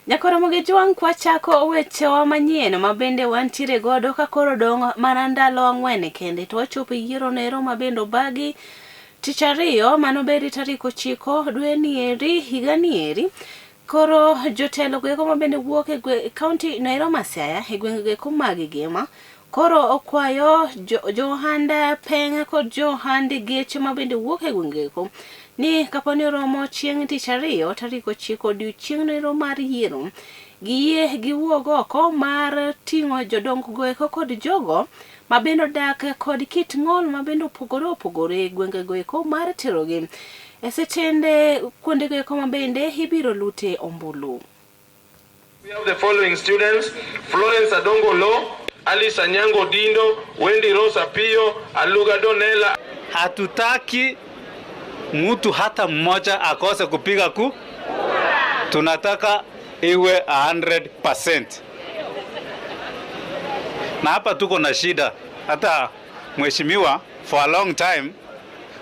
Nyakoro Mogejwang' kwachako wechewa manyien ma bende wantiere godo ka koro dong' mana ndalo 4 kende to wachopo e yiero nero ma bende obagi tich ariyo mano bedi tarik 9 dwe nieri higa nieri. Koro jotelo goeko ma bende wuok e kaunti noero ma Siaya e gwenge goeko mag Gema koro okwayo johand peng' kod johand geche ma bende wuok e gwenge goeko ni kapo ni oromo chieng' tich ariyo tarik 9 odiochieng' noero mar yiero giyie giwuog oko mar ting'o jodongo goeko kod jogo ma bende odak kod kit ng'ol ma bende opogore opogore e gwenge goeko mar terogi e sechende kuonde goeko ma bende ibiro lute ombulu. We have the following students: Florence Adongo Lo, Alice Anyango Dindo, Wendy Rose Apio, Aluga Donella. Hatutaki mtu hata mmoja akose kupiga ku. Tunataka iwe 100%. Na hapa tuko na shida. Hata mheshimiwa, for a long time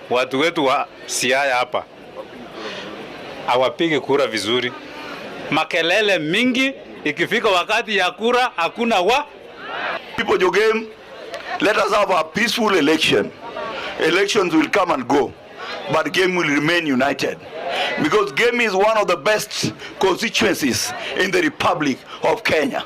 watu wetu wa Siaya hapa hawapigi kura vizuri. Makelele mingi, ikifika wakati ya kura hakuna wa. People Jogem, let us have a peaceful election. Elections will come and go, but Gem will remain united. Because Gem is one of the best constituencies in the Republic of Kenya.